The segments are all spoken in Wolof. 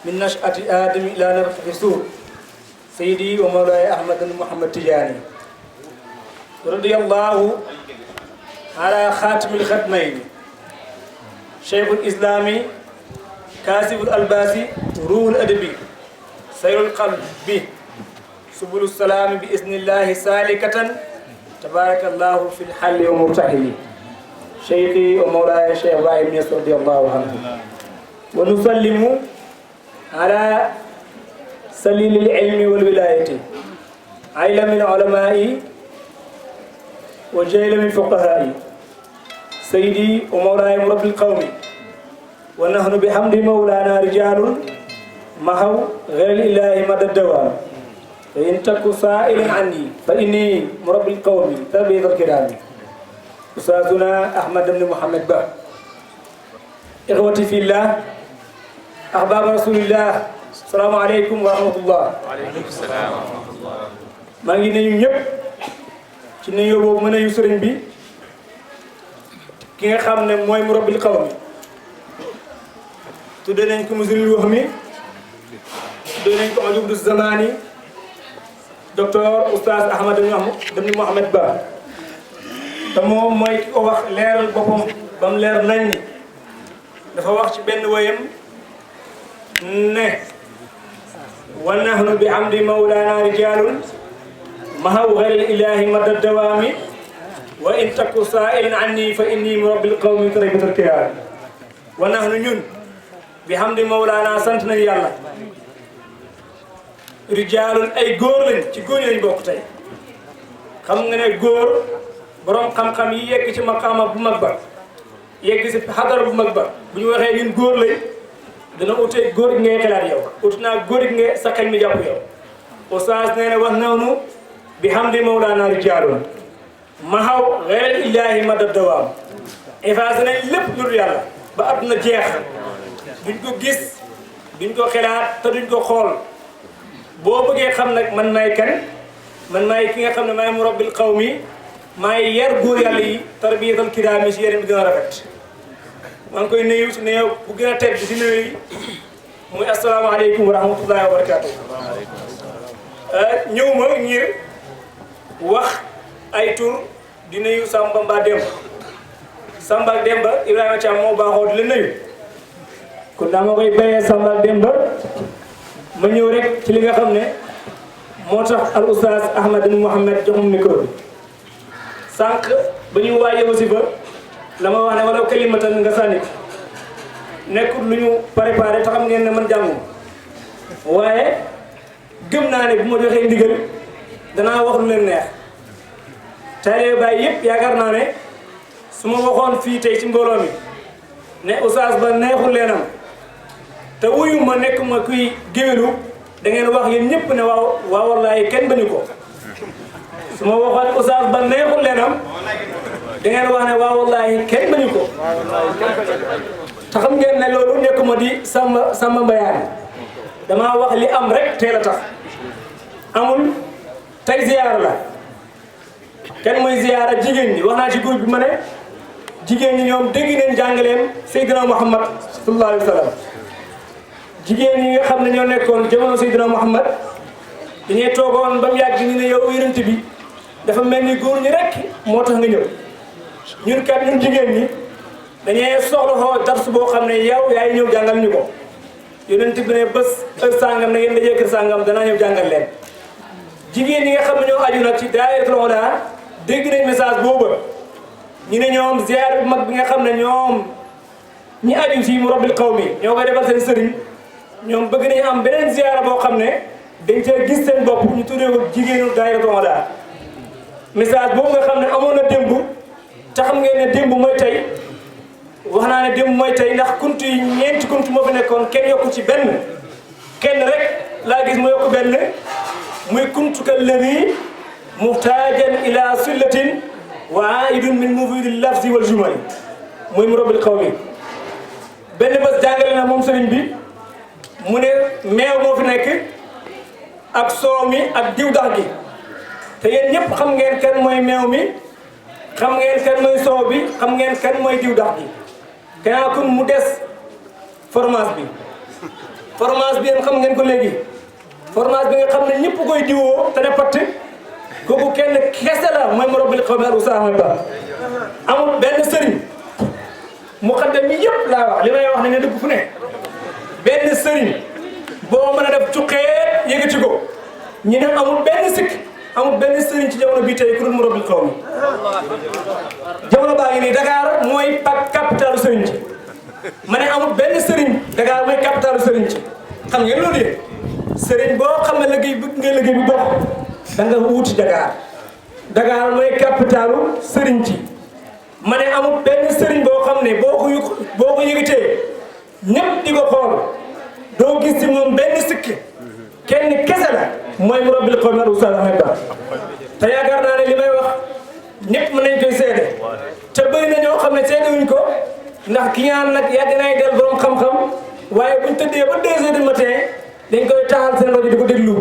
من نشأة آدم إلى نفخ الصور سيدي ومولاي أحمد بن محمد تجاني رضي الله على خاتم الختمين شيخ الإسلام كاسب الألباس روح الأدب سير القلب به سبل السلام بإذن الله سالكة تبارك الله في الحل ومرتحل شيخي ومولاي شيخ باي بن رضي الله عنه ونسلم على سليل العلم والولاية علم العلماء وجيل من فقهاء سيدي ومولاي مربي القوم ونحن بحمد مولانا رجال محو غير الإله مدى الدوام فإن تك سائلا عني فإني مربي القوم تربية الكرام أستاذنا أحمد بن محمد با إخوتي في الله أحباب رسول الله السلام عليكم ورحمة الله. وعليكم السلام ورحمة الله. maa ngi nuyu ñëpp ci nuyoo boobu ma nuyu sëriñ bi ki nga xam ne mooy murabbil qawmi tudde nañ ko musulil wax mi tudde nañ ko ajub du zamani docteur oustaz Ahmad ibn Mohamed Ba te moom mooy ki ko wax leeral boppam ba mu leer nañ ni dafa wax ci benn woyam ne wa nahnu bi hamdi mawlana rijalun محو غير الإله مدى الدوام وإن تك سائلا عني فإني مربي القوم تربية الكرام ونحن ñun بحمد مولانا سنتنا يالا رجال ay góor lañ ci góor lañ bokk tey xam nga ne góor borom xam-xam yi yegg ci maqaama bu mag ba yegg ci xadara bu mag ba bu ñu waxee ñun góor lañ dana utee góor gi ngay xalaat yow ut naa góor gi nga sa xel mi jàpp yow oustaz nee na wax noonu بحمد مولانا رجال محو غير الإله مدى الدوام إفاسنا لب نور يالا با أدنا جيخ duñ ko gis duñ ko xelaat te duñ ko xool boo bëggee xam nag man maay kan man maay ki nga xam ne maay murabbil qawmi maay yar góor yàlla yi tarbiyatal kiraami si yéen bi gën a rafet maa ngi koy nuyu si nuyoo bu gën a tedd si nuyu yi muy asalaamaaleykum wa rahmatullahi wa barakaatu ñëw ma ngir wax ay tur di nuyu Samba Mba Demba Samba ak Demba Ibrahima Thiam moo baaxoo di la nuyu kon daa ma koy bayee Samba ak Demba ma ñëw rek ci li nga xam ne moo tax al oustaz Ahmad ibn Mohamed joxum micro bi sànq ba ñu waaye wasifa la ma wax ne wala kalimatan nga sànni ko nekkul lu ñu préparé te xam ngeen ne man jàngu waaye gëm naa ne bu ma joxee ndigal danaa wax lu leen neex taalibe Baay yëpp yaakaar naa ne su ma waxoon fii tey ci mbooloo mi ne oustaz ba neexul leenam te wuyu ma nekk ma kuy géwélu da ngeen wax yéen ñëpp ne waaw wallaahi kenn bañu ko su ma waxoon oustaz ba neexul leenam da ngeen wax ne waaw wallaahi kenn bañu ko te xam ngeen ne loolu nekkuma di samba mbayaan damaa wax li am rek teel a tax amul tey ziyaara la kenn mooy ziyaara jigéen ñi wax naa ci groupe bi ma ne jigéen ñi ñoom dégg nañ jàngaleem Seydina Muhammad sallallahu alayhi wa sallam jigéen ñi nga xam ne ñoo nekkoon jamono Seydina Muhammad dañuy toogoon ba mu yàgg ñu ne yow yonent bi dafa mel ni góor ñi rek moo tax nga ñëw ñun kat ñun jigéen ñi dañuy soxla xoo dars boo xam ne yow yaay ñëw jàngal ñu ko yonent bi ne bés heure sàngam na ngeen dajee kër sàngam danaa ñëw jàngal leen jigéen ñi nga xam ne ñoo aju nag ci daayiratul Huda dégg nañ message boobu ñu ne ñoom ziyaar bu mag bi nga xam ne ñoom ñi aju ci murabbil qawmi ñoo koy defal seen sëriñ ñoom bëgg nañu am beneen ziyaara boo xam ne dañ cee gis seen bopp ñu tuddee ko jigéenu daayiratul Huda message boobu nga xam ne amoon na démb te xam ngeen ne démb mooy tey wax naa ne démb mooy tey ndax kuntu yi ñeenti kuntu moo fi nekkoon kenn yokku ci benn kenn rek laa gis mu yokku benn muy kuntu kalladi muhtaajan ila sullatin wa aidun min mufidil lafzi wal jumali muy murabbil qawmi benn bés jàngale na moom sëriñ bi mu ne meew moo fi nekk ak soow mi ak diw dax gi te yéen ñëpp xam ngeen kan mooy meew mi xam ngeen kan mooy soow bi xam ngeen kan mooy diw dax gi kanaa kun mu des fromage bi fromage bi xam ngeen ko léegi fromage bi nga xam ne ñëpp koy diwoo te ne patt kooku kenn kese la mooy Murabi Khawmi Oustaz Ba amul benn sëriñ muqaddam yi yëpp laa wax li may wax ne nga dëgg fu ne benn sëriñ boo mën a def cuqee yëgati ko ñu ne amul benn sikk amul benn sëriñ ci jamono bii tey ku dul Murabi Khawmi jamono baa ngi nii Dakar mooy capitalu sëriñ ci ma ne amul benn sëriñ Dakar mooy capitalu sëriñ ci xam ngeen loolu yëpp sëriñ boo xam ne liggéey bi dox da nga wuti Dakar mooy capitalu sëriñ ci ma ne amul benn sëriñ boo xam ne boo ko yëgatee ñëpp di ko xool doo gis ci moom benn sikk kenn kese la mooy Murabi Khawmi Oustaz Ba te yaakaar naa ne li may wax ñëpp mën nañ koy seede te bëri na ñoo xam ne seede wuñ ko ndax ki ñaan nag yàgg naay del borom xam-xam waaye buñ tëddee ba 2 heures du matin dañ koy taxal seen rajo di ko déglu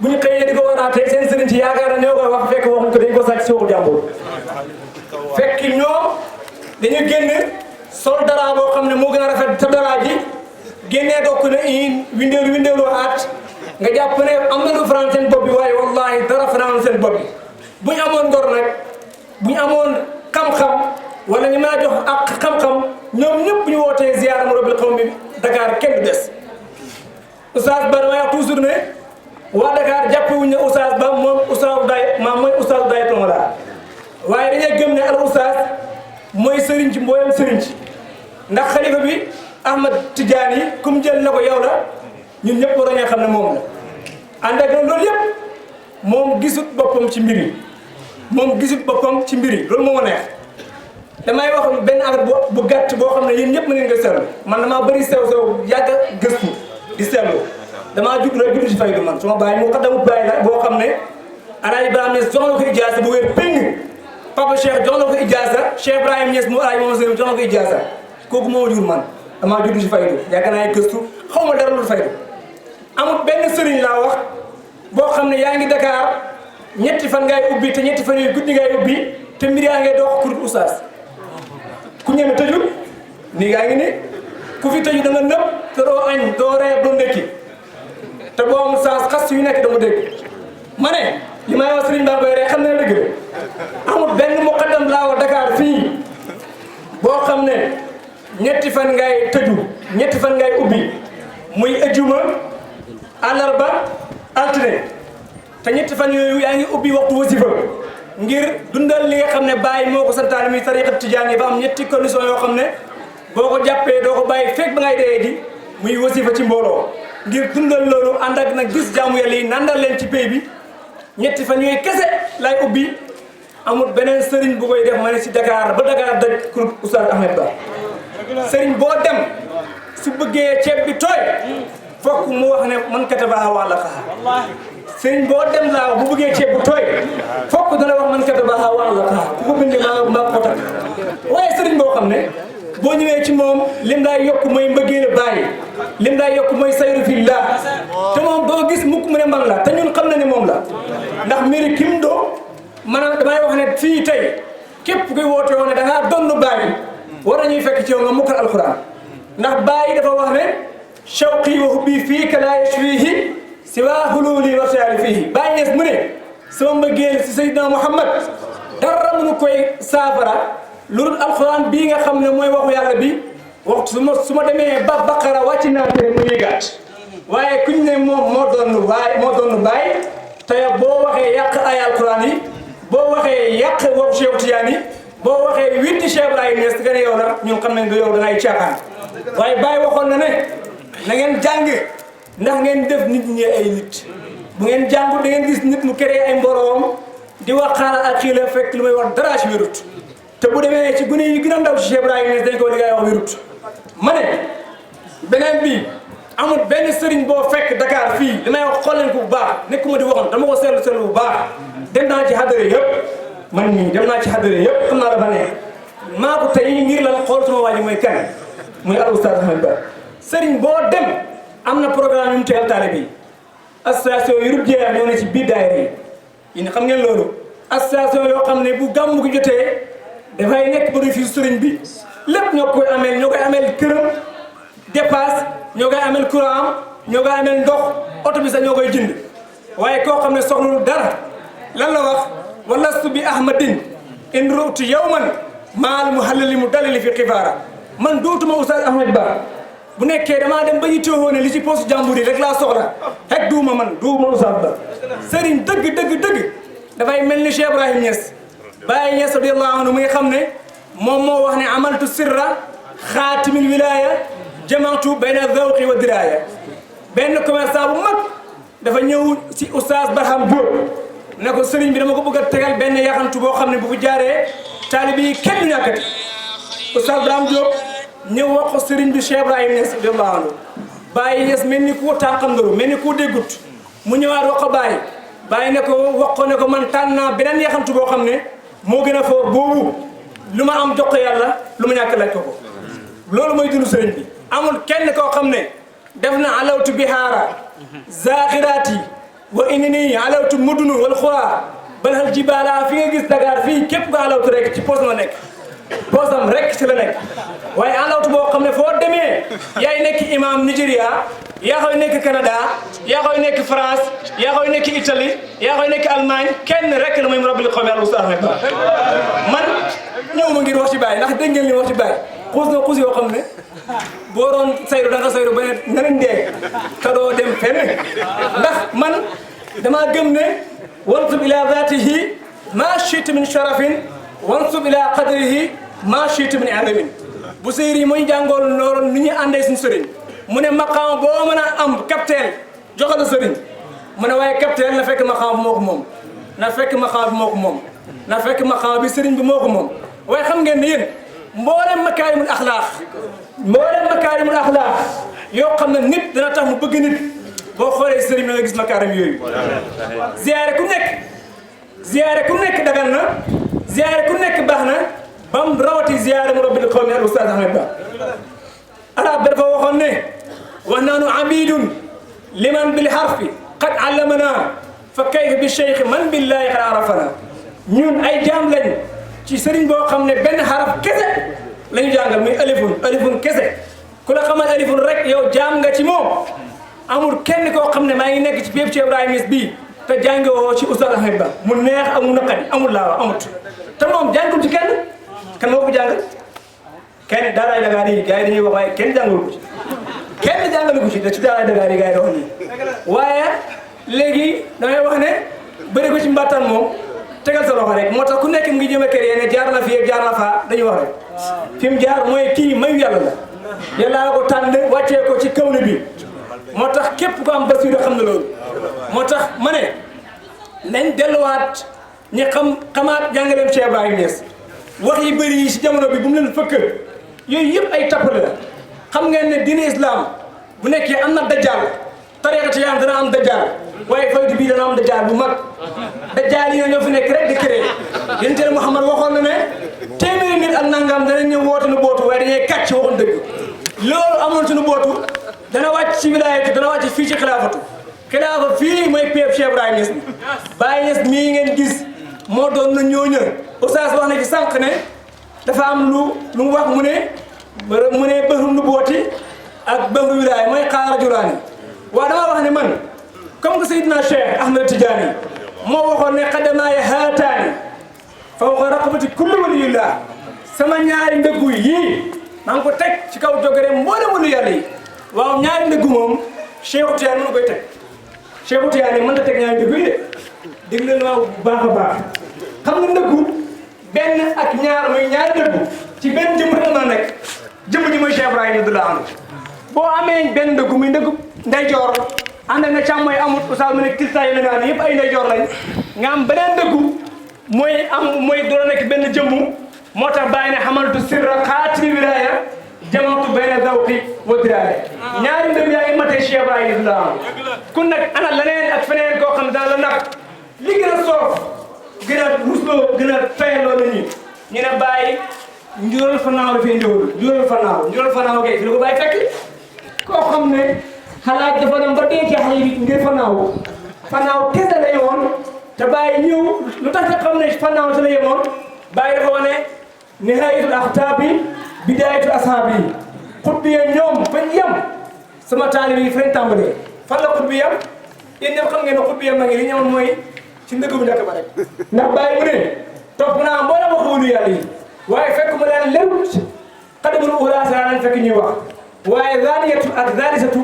bu ñu xëyee di ko waraatee seen sëriñ ci yaakaar na ñoo koy wax fekk waxuñ ko dañ ko sàcc si waxu jàmbur fekk ñoom dañu génn sol dara boo xam ne moo gën a rafet sa dara ji génnee dokk na windeelu waxaat nga jàpp ne am na lu faral seen bopp bi waaye wallahi dara faral seen bopp bi bu ñu amoon ngor nag bu ñu amoon xam-xam wala ñu mën a jox ak xam-xam ñoom ñëpp ñu wootee ziyaara Murabi Khawmi Dakar kenn du des Oustaz Ba damay wax toujours ne waa Dakar jàppewuñ ne Oustaz Ba moom Oustaz Baye mooy Oustaz Baye Tongola waaye dañuy gëm ne al Oustaz mooy sëriñ ci mbooyam sëriñ ci ndax xalifa bi Ahmad Tidiane yi comme jël na ko yow la ñun ñëpp war nañoo xam ne moom la ànd ak loolu yëpp moom gisut boppam ci mbir yi moom gisut boppam ci mbir yi loolu moo ma neex damay wax benn affaire bu gàtt boo xam ne yéen ñëpp mën ngeen ko seetlu man damaa bëri sew yàgg a gëstu di seetlu damaa jug rek juddu ci faydu man su ma bàyyi mu xaddamu bàyyi la boo xam ne Alaaji Ibrahima Niass jox na ko ijaasa bu wér péng Papa Cheikh jox na ko ijaasa Cheikh Ibrahima Niass mu Alaaji Moom Sëriñ jox na ko ijaasa kooku moo jur man damaa juddu ci faydu yàgg naa gëstu xaw ma dara lu faydu amul benn sëriñ laa wax boo xam ne yaa ngi Dakar ñetti fan ngay ubbi te ñetti fan yooyu guddi ngay ubbi te mbir yaa ngay dox kur Oustaz ku ñeme tëju nii gaa ngi ni ku fi tëju da nga nëb te doo añ doo reer doo ndekki te boo amul saas xas yu nekk dama dégg ma ne li may wax sëriñ Ba Baye rek xam ne dëgg la amul benn muqaddam laa wax Dakar fii boo xam ne ñetti fan ngay tëju ñetti fan ngay ubbi muy ajjuma àllarba altine te ñetti fan yooyu yaa ngi ubbi waxtu wasifa ngir dundal li nga xam ne Baye moo ko santaane muy tariqa tijaan yi ba am ñetti condition yoo xam ne boo ko jàppee doo ko bàyyi fekk ba ngay dee di muy wasifa ci mbooloo ngir dundal loolu ànd ak nag gis jaamu yàlla yi nandal leen ci pay bi ñetti fan yooyu kese lay ubbi amul beneen sëriñ bu koy def ma ne si Dakar ba Dakar daj kur Oustaz Ahmed Ba sëriñ boo dem su bëggee ceeb bi tooy fokk mu wax ne man katabaha wala xaha sëriñ boo dem laa bu bëggee ceeb bu tooy fokk dana wax man katabaha wala xaha ku ko bindee maa ko takk waaye sëriñ boo xam ne boo ñëwee ci moom lim daay yokk mooy mbëggeel Baye lim daay yokk mooy sayru fillah te moom doo gis mukk mu ne man la te ñun xam na ne moom la ndax mbiri kim doo maanaam damay wax ne fii tey képp kuy woote woon ne da ngaa donn Baye war nañuy fekk ci yow nga mukkal alquran ndax Baye dafa wax ne shawqi wa hubbi fiika laa yashfihi siwaa hululi wa siyaali fihi Baye Niass mu ne sama mbëggeel si Seydina Muhammad dara mënu koy saafara lu dul alquran bii nga xam ne mooy waxu yàlla bi waxtu su ma demee ba Baqara wàcc naa te mu yéegaat waaye kuñ ne moom moo doon Baye te boo waxee yàq ay alquran yi boo waxee yàq waxu Cheikh Tidiane yi boo waxee witti Cheikh Ibrahima Niass nga ne yow la ñun xam nañ ne yow da ngay caaxaan waaye Baye waxoon na ne na ngeen jàng ndax ngeen def nit ñi ay nit bu ngeen jàngu da ngeen gis nit mu créé ay mboroom di wax xaaral ak xiila fekk lu may wax dara ci wérut te bu demee ci gune yi gën a ndaw ci Cheikh Ibrahima Niass dañ ko li ngay wax wérut ma ne beneen bi amul benn sëriñ boo fekk Dakar fii li may wax xool leen ko bu baax nekkuma di waxoon dama ko seetlu bu baax dem naa ci xadare yëpp man mii dem naa ci xadare yëpp xam naa dafa nekk maa ko tey ngir lan xool sama waa ji mooy kan muy al Oustaz Ahmed Ba sëriñ boo dem am na programme yu mu teel taalibe yi association yu rub jeex ñoo ne ci biir daayira yi xam ngeen loolu association yoo xam ne bu gàmmu gi jotee dafay nekk bénéfice sëriñ bi lépp ñoo koy ameel këram dépasse ñoo koy ameel courant ñoo koy amee ndox oto bi sax ñoo koy jënd waaye koo xam ne soxlul dara lan la wax walastu bi ahmadin in ru'tu yawman maal muhallali mu dalili fi xibaara man dootuma Oustaz Ahmed Ba bu nekkee damaa dem ba ñu teewoo ne li ci poste jàmbur yi rek laa soxla rek duuma Oustaz Ba sëriñ dëgg dafay mel ni Cheikh Ibrahim Niass Baye Niass radiyallahu anhu muy xam ne moom moo wax ne amaltu sirra xaatimil wilaya jama'tu bayna zawqi wa diraya benn commerçant bu mag dafa ñëw si Oustaz Barham Diop ne ko sëriñ bi dama ko bëgg a tegal benn yaxantu boo xam ne bu fi jaaree taalibi yi kenn du ñàkkati Oustaz Barham Diop ñëw wax ko sëriñ bi Cheikh Ibrahim Niass radiyallahu anhu Baye Niass mel ni ku tànqamdaru mel ni ku déggut mu ñëwaat wax ko Baye ne ko wax ko ne ko man tànn naa beneen yaxantu boo xam ne moo gën a foor boobu lu ma am jox ko yàlla lu ma ñàkk laaj ko loolu mooy dund sëriñ bi amul kenn koo xam ne def na alawtu bihaara zaxiraati wa inni alawtu mudunu wal xuraa bal hal jibaala fi nga gis Dakar fii képp ko alawtu rek ci poos la nekk poosam rek ci la nekk waaye alawtu boo xam ne foo demee yaay nekk imam Nigeria yaa koy nekk Canada yaa koy nekk France yaa koy nekk Italie yaa koy nekk Allemagne kenn rek la mooy Murabi Khawmi al Oustaz Ahmed Ba man ñëw ma ngir wax ci Baye ndax dégg ngeen li wax ci Baye xuus yoo xam ne boo doon sayru da nga sayru ba ne nañ dee te doo dem fenn ndax man damaa gëm ne wansub ila zatihi ma shi'ta min sharafin wansub ila qadrihi ma shi'ta min alamin bu séeri mooy jàngool loolu ni ñu àndee suñu sëriñ mu ne maqaam boo mën a am capitaine joxe la sëriñ mu ne waaye capitaine na fekk maqaam bi moo ko moom na fekk maqaam bi moo ko moom na fekk maqaam bi sëriñ bi moo ko moom waaye xam ngeen ne yéen mboolem makaarimul axlaaq yoo xam ne nit dana tax mu bëgg nit boo xoolee sëriñ bi nga gis makaarim yooyu ziyaare ku nekk dagal na ziyaare ku nekk baax na bam rawati ziyaare Murabi Khawmi al Oustaz Ahmed Ba arab dafa waxoon ne wa nahnu abidun liman bil harfi qad allamana fa kayfa bi cheikh man billahi qad arafana ñun ay jaam lañ ci sëriñ boo xam ne benn xaraf kese la ñu jàngal muy alifun kese ku la xamal alifun rek yow jaam nga ci moom amul kenn koo xam ne maa ngi nekk ci bépp Cheikh Ibrahim Niass bii te jànge woo ci Oustaz Ahmed Ba mu neex ak mu naqari amul laa amut te moom jàngul ci kan moo ko jàngal kenn daaraay Dakar yi gars yi dañuy wax waaye kenn jàngalu ko ci kenn jàngalu ko ci da ci daaraay Dakar yi gars yi doon nii waaye léegi damay wax ne bëri ko ci mbattaan moom tegal sa loxo rek moo tax ku nekk mu ngi jëm a kër yee ne jaar na fii ak jaar na faa dañuy wax rek fi mu jaar mooy kii mayu yàlla la yàlla ko tànn wàccee ko ci kaw bi moo tax képp ko am basiira xam na loolu moo tax ma ne nañ delluwaat ñi xamaat jàngaleem Cheikh Ibrahim Niass wax yi bëri yi si jamono bi bu mu leen fëkkal yooyu yëpp ay tappale la xam ngeen ne diine islam bu nekkee am na dajjal tariqa tijaan dana am dajjal waaye faydu bii dana am dajjal bu mag dajjal yi ñoo fi nekk rek di créé yonent Yàlla Muhammad waxoon na ne téeméeri nit ak nangam danañ ñëw woote nu bootu waaye dañuy kàcc waxoon dëgg loolu amoon suñu bootu dana wàcc ci wilaayatu dana wàcc fii ci xilaafatu xilaafa fii mooy péep Cheikh Ibrahim Niass Baye Niass mii ngeen gis moo doon na ñooña Oustaz wax na ci sànq ne dafa am lu mu wax mu ne bëru nu booti ak bëru wilaaya mooy xaara juraani waaw dama wax ne man comme que Seydina Cheikh Ahmed Tidiane moo waxoon ne xadamaaya haataani fawqa raqabati kulli waliyillah sama ñaari ndëggu yii maa ngi ko teg ci kaw jogere mboolem wali yàlla yi waaw ñaari ndëggu moom Cheikh Tidiane mënu koy teg Cheikh Tidiane mën na teg ñaari ndëggu yi de dégg leen waaw bu baax a baax xam nga ndëggu benn ak ñaar muy ñaari ndëggu ci benn jëmm rek la nekk jëmm ji mooy Cheikh Ibrahim radiyallahu anhu boo amee benn ndëggu muy ndëggu ndeyjoor ànd na càmmooy amut Oustaz mu ne kilta yi la nga yëpp ay ndeyjoor lañ nga am beneen ndëggu mooy doo nekk benn jëmmu moo tax bàyyi ne xamaltu sirra xaatimi wilaya jamatu bayna zawqi wa diraya ñaari ndëggu yaa ngi matee Cheikh Ibrahim radiyallahu anhu kun nag ana leneen ak feneen koo xam ne daan la nag li gën a soof gën a rusloo gën a fayaloo nit ñi ñu ne bàyyi njural fanaaw dafay ndéwul njural fanaaw kay fi la ko bàyyi fekk koo xam ne xalaat dafa dem ba dee ci xale yi ngir fanaaw kese la yemoon te bàyyi ñëw lu tax nga xam ne fanaaw te la yemoon bàyyi dafa wane nihayatul axtaabi bidayatul ashaabi xutbiye ñoom bañ yem sama taalib yi fa tàmbalee fan la xut bi yam yéen ñëpp xam ngeen ne xut bi yam na ngi li ñëwoon mooy ci ndëgg bu njëkk ba rek ndax Baye mu ne topp naa mboolem wax wóolu yàlla yi waaye fekk ma leen lépp xadamul ula sa leen fekk ñuy wax waaye zaniyatu ak zanisatu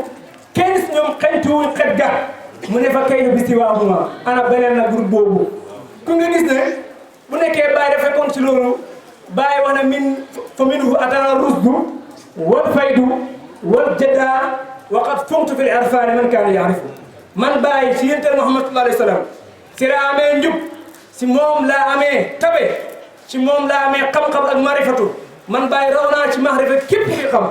kenn si ñoom xëytuwuñ xet ga mu ne fa kay na bis waahuma ana beneen na groupe boobu ku nga gis ne bu nekkee Baye dafa fekkoon ci loolu Baye wax na min fa minhu atana rusdu wal faydu wal jada wa qad fumtu fil irfani man kaana yaarifu man Baye ci yonent Muhammad sallallahu alayhi wa sallam si la amee njub si moom laa amee tabe ci moom laa amee xam-xam ak marifatu man Baye raw naa ci mahrifa képp ki xam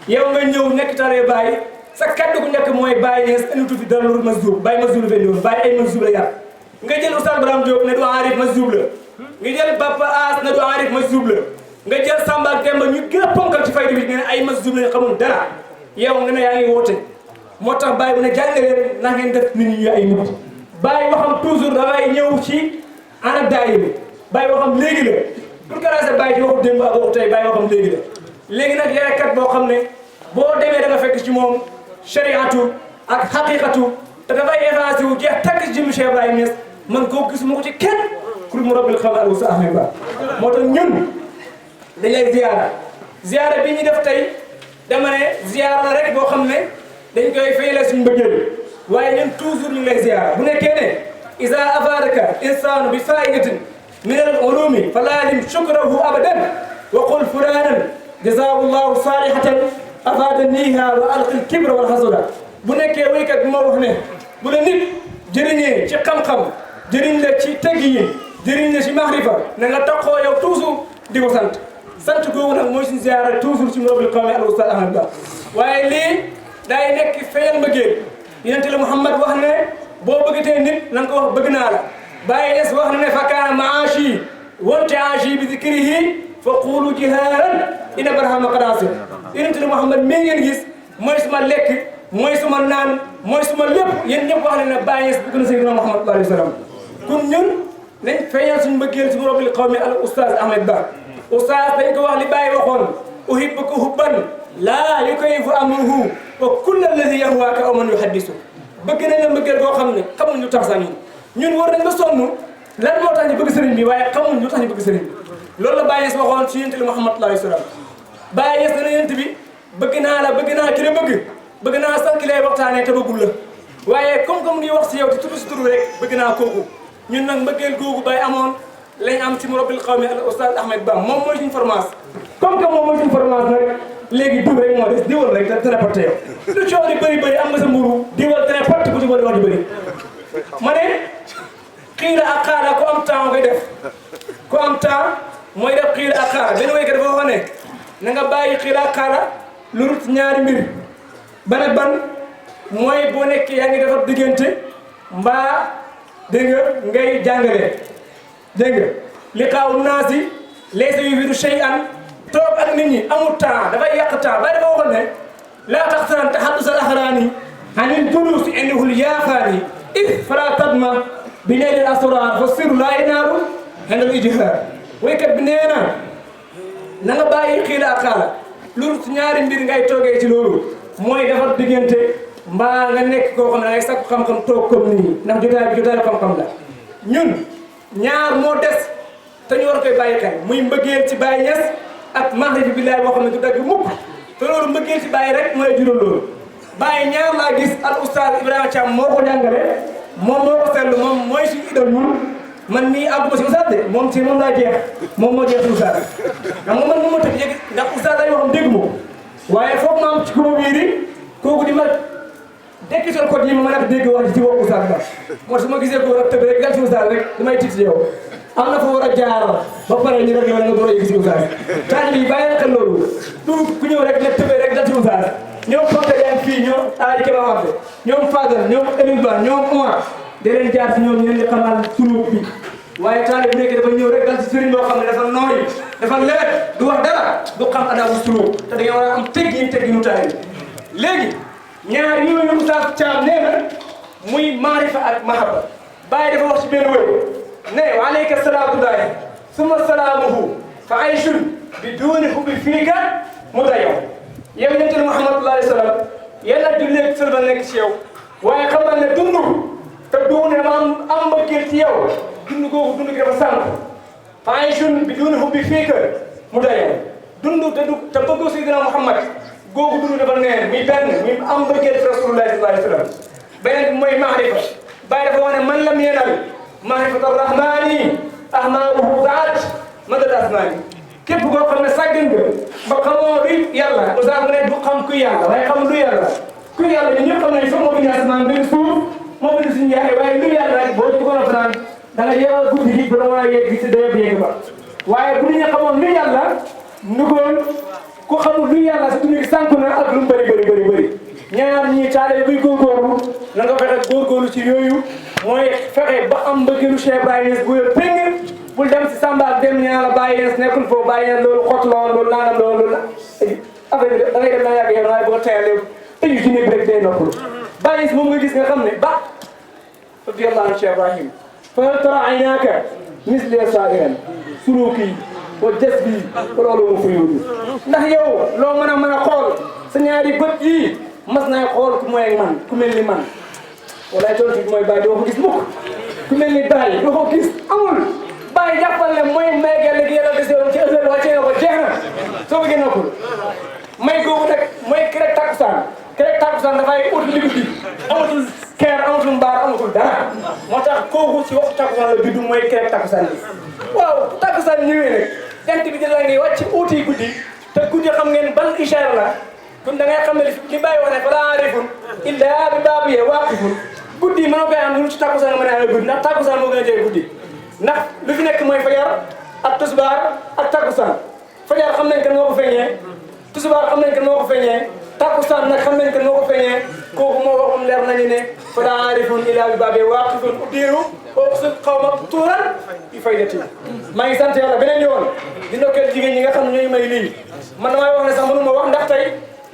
yow nga ñëw nekk taree Baye sa kaddu gu njëkk mooy Baye nees anitu fi dara lu masdub Baye masdub la fee ñëwoon Baye ay masdub la yar nga jël Oustaz Braham Diop ne du aarif masdub la nga jël Papa As ne du aarif masdub la nga jël Samba ak Demba ñu gën a ponkal ci fayda bi nga ne ay masdub la xamul dara yow nga ne yaa ngi woote moo tax Baye bu ne jàng leen na ngeen def nit ñi ay nit Baye waxam toujours dafay ñëw ci ana daay bi Baye waxam léegi la pour que raser Baye ci waxu démb ak waxu tey Baye waxam léegi la léegi nag yarekat boo xam ne boo demee da nga fekk ci moom shariatu ak xaqiqatu te dafay évancé wu jeex takk ci jëmmi Cheikh Ibrahima Niass man koo gisuma ko ci kenn ku Murabil Khawmi al Oustaz Ahmed Ba moo tax ñun dañ lay ziyaara bi ñu def tey dama ne ziyaara la rek boo xam ne dañ koy fayale suñu mbëggeel waaye ñun toujours ñu ngi lay ziyaara bu nekkee ne isa afadaka insanu bi faidatin min al ulumi fa lazim shukrahu abadan wa qul fulanan jazaahu llahu salihatan afadaniha wa alqi al kibra wal hasada bu nekkee waykat bi ma wax ne bu la nit jëriñee ci xam-xam jëriñ la ci teggiin jëriñ la ci mahrifa na nga taxoo yow toujours di ko sant googu nag mooy suñu ziyaara toujours ci Murabil Khawmi al Oustaz Ahmed Ba waaye lii day nekk feeñal mbëggeel yonent la Muhammad wax ne boo bëggatee nit na nga ko wax bëgg naa la Baye Niass wax na ne fa kaana maashi wante aashi bi zikrihi fa qulu jihaaran ina barhama qadaasir yonent la Muhammad mii ngeen gis mooy suma lekk mooy suma naan mooy suma lépp yéen ñëpp wax ne Baye Niass bëgg na Seydina Muhammad sallallahu alayhi wa sallam kon ñun nañ feeñal suñu mbëggeel ci Murabil Khawmi al Oustaz Ahmed Ba Oustaz dañ ko wax li Baye waxoon uhibbuka hubban laa yukayyifu amruhu wa kullu alladi yahwaaka aw man yuhaddisu bëgg nañ la mbëggeel boo xam ne xamuñ lu tax sax ñun war nañ ba sonn lan moo tax ñu bëgg sëriñ bi waaye xamuñ lu tax ñu bëgg sëriñ bi loolu la Baye Niass waxoon ci yonent bi Muhammad sallallahu alayhi wa sallam Baye Niass dana yonent bi bëgg naa la bëgg naa ki la bëgg naa sax ki lay waxtaanee te bëggul la waaye comme ngi wax si yow te tudd si turu rek bëgg naa kooku ñun nag mbëggeel googu Baye amoon lañ am ci Murabil Khawmi al Oustaz Ahmed Ba moom mooy suñu formation comme que moom mooy suñu formation nag léegi diw rek moo des diwal rek te téléporté yow lu coow di bëri am nga sa mburu diwal téléporté ku ci boole wax di bëri ma ne xiila ak xaala ku am temps koy def ku am temps mooy def xiila ak xaala benn waykat dafa wax ne na nga bàyyi xiila ak xaala lu rut ñaari mbir ban ak ban mooy boo nekkee yaa ngi defar diggante mbaa dégg nga ngay jàngale dégg nga li xaaw naasi laysa yufiidu shay'an toog ak nit ñi amul temps dafay yàq temps Baye dafa waxoon ne laa taxtaran tahaddus al axraani anil juluusi innahu yaafaani id fala tadma bi naylil asrar fa sirru laa yanaalu indal ijhaar waykat bi nee na nga bàyyi xiila ak xaala loolu ci ñaari mbir ngay toogee ci loolu mooy defar diggante mbaa nga nekk koo xam ne dangay sakku xam-xam toog comme nii ndax jotaay bi jotaayu xam-xam la ñun ñaar moo des te ñu war koy bàyyi xel muy mbëggeel ci Baye Niass ak mahrifa billahi boo xam ne du dagg mukk te loolu mbëggeel ci Baye rek mooy jural loolu Baye ñaar laa gis al Oustaz Ibrahima Thiam moo ko jàngale moom moo ko seetlu moom mooy suñu idole ñun man nii àgguma si Oustaz de moom ci moom laa jeex moom moo jeex si Oustaz xam nga man moom moo tëj yëg ndax Oustaz ay waxam dégg ma ko waaye foog ma am ci kuma wiiri kooku di ma dekki sol code yi ma mën a dégg wax ci wax Oustaz Ba moo su ma gisee ko ak tëb rek dal si Oustaz rek damay tiit yow am na fa war a jaar ba pare ñu rek yow nga door a yëg si Oustaz taal bi bàyyi xel loolu du ku ñëw rek ne tëbee rek dal si Oustaz ñoom Fapal yaa ngi fii ñoom Aliou Kébé Wade ñoom Fadal ñoom Emile Ba ñoom Omar da leen jaar si ñoom ñu leen di xamal sunu bi waaye taal bu nekkee dafa ñëw rek dal si sëriñ boo xam ne dafa nooy dafa lewet du wax dara du xam adaabu sunu te da nga war a am tegginu taal léegi ñaar yooyu Oustaz Thiam nee na muy maarifa ak mahaba Baye dafa wax ci benn wéy ne wa alayka salaatu daayi summa salaamuhu fa ayshun bi duuni hubbi fiika mudayyaw yow yonent Muhammad sallallahu alayhi wa sallam yàlla julli ak sëlmal nekk ci yow waaye xamal ne dund te dugg ne dama am mbëggeel ci yow dund googu dund gi dafa sànq aayishun bi duuni hubbi fiika mu doy dund te bëgg Seydina Muhammad googu dund dafa neen mi benn mi am mbëggeel ci Rasulullah sallallahu alayhi wa sallam beneen bi mooy maarifa Baye dafa wax ne man lam yenal maarifata rahmani ahmaaruhu daat madad asmaani képp koo xam ne sàggan nga ba xamoo luy yàlla usa mu ne du xam kuy yàlla waaye xam luy yàlla kuy yàlla ñu ñëpp xam nañ fa moo bind asmaan bind suuf moo bind suñu yaay waaye luy yàlla rek boo ci ko a fanaan da nga yeewal guddi gi ba dama yegg si dayoo bi yegg ba waaye bu nit ñi xamoon luy yàlla nugoon ku xamul luy yàlla si dund gi sànku na ak lu mu bëri ñaar ñii taale buy góorgóorlu na nga fexe góorgóorlu ci yooyu mooy fexe ba am mbëggeelu Cheikh Ibrahima bu yor péng bul dem si Samba ak dem ñaa la Baye Niass nekkul foofu Baye Niass loolu xot loolu naanam loolu la affaire bi da ngay dem na yàgg yow waaye boo teelee tëju ci néeg rek day noppalu Baye Niass moom nga gis nga xam ne ba radiyallahu anhu Cheikh Ibrahima fa hal tara aynaaka misli sa'iran suluki wa jasbi loolu moo fa yóbbu ndax yow loo mën a xool sa ñaari bët yi mas naa xool ku mooy man ku mel ni man walaay tool bi mooy Baye doo ko gis mukk ku mel ni Baye doo ko gis amul Baye jàppal ne mooy may gerte gi yàlla desewoon ci ëllëg wàccee na ko jeex na soo bëggee noppul may googu nag mooy kerek takkusaan dafay ut li guddi amatul keer amatul mbaar amatul dara moo tax kooku ci waxtu takkusaan la biddu mooy kerek takkusaan bi waaw takkusaan ñëwee nag jant bi di la ngi wàcc uuti guddi te guddi xam ngeen ban ishaara la kon da ngay xam ne li Baye wax ne fa laa aarifun illaa bi baabiye waaqifun guddi mënoo koy am lu ci takkusaan nga mën a amee guddi ndax takkusaan moo gën a jege guddi ndax lu fi nekk mooy fajar ak tusbaar ak takkusaan fajar xam nañ kan moo ko feeñee tusbaar xam nañ kan moo ko feeñee takkusaan nag xam nañ kan moo ko feeñee kooku moo waxum leer nañu ne fa laa aarifun illaa bi baabiye waaqifun uddiiru oqsu xawma tuuran bi faydati maa ngi sant yàlla beneen yoon di ndokkeel jigéen ñi nga xam ne ñooy may lii man damay wax ne sax mënu ma wax ndax tey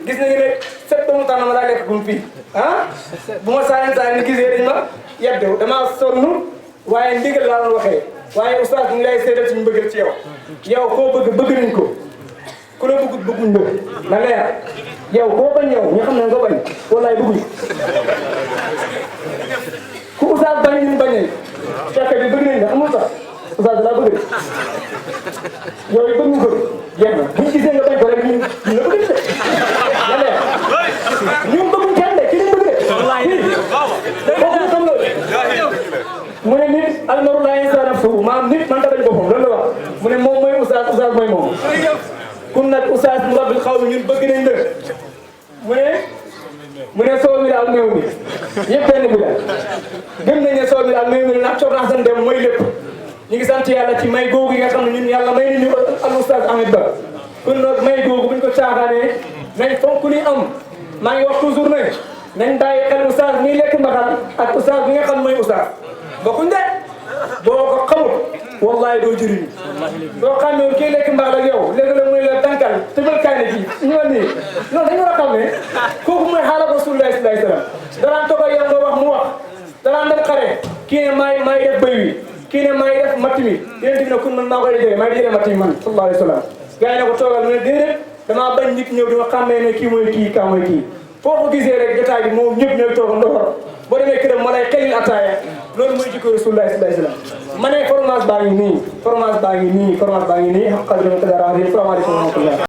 gis nañu ne set ba mu tànn ma daa lekk gum fii bu ma saa gisee dañ ma yeddew damaa sonn waaye ndigal laa doon waxee waaye oustaz ñu ngi lay seedal ci ñu bëggal ci yow koo bëgg nañ ko ku la bëgguñ la na leer yow koo bañ yow ñu xam ne nga bañ wallaay bëgguñ ku oustaz bañ ñun bañ nañ fekk bi bëgg nañ la amul sax oustaz laa bëgg yow yi bëgg ñu ko jeex na buñ gisee nga bañ ko rek ñun la bëgg de na leer ñun bëgguñ kenn de ki lañ bëgg de kooku xam loolu mu ne nit almaru laa yansaa nafsahu maanaam nit man ta bañ boppam loolu la wax mu ne moom mooy oustaz mooy moom kun nag oustaz Murabi Khawmi ñun bëgg nañ la mu ne soow mi daal meew mi yëpp benn bi la gëm nañ ne soow mi daal meew mi ndax coono san dem mooy lépp ñu ngi sant yàlla ci may googu yi nga xam ne ñun yàlla may nañu al oustaz Ahmed Ba kon nag may googu buñ ko caaxaanee nañ fonk li am maa ngi wax toujours ne nañ bàyyi xel oustaz miy lekk mbaxal ak oustaz bi nga xam mooy oustaz bokkuñ de boo ko xamul wallahi doo jëriñu doo xamee kii lekk mbaxal ak yow léegi la muy la tànkal tëbal kaay ne kii ñëwal nii non dañu war a xam ne kooku mooy xaaral Rasulullah sallallahu alayhi wasallam danaan toog ak yow nga wax mu wax danaan dem xare kii ne maay def bëy wi kii ne maay def matt mi yéen tamit ne kun man maa koy dajale maay dajale matt mi man sallallahu alayhi wasallam gars yi ne ko toogal mu ne déedéet damaa bañ nit ñëw di ma xàmmee ne kii mooy kii kaa mooy kii foo ko gisee rek jotaay bi moom ñëpp ñooy toog ndoxor boo demee këram ma lay xelil ataaya loolu mooy jikko Rasulullah sallallahu alayhi wasallam ma ne formation baa ngi nii xam qadri wa qadara salaamaaleykum wa rahmatullah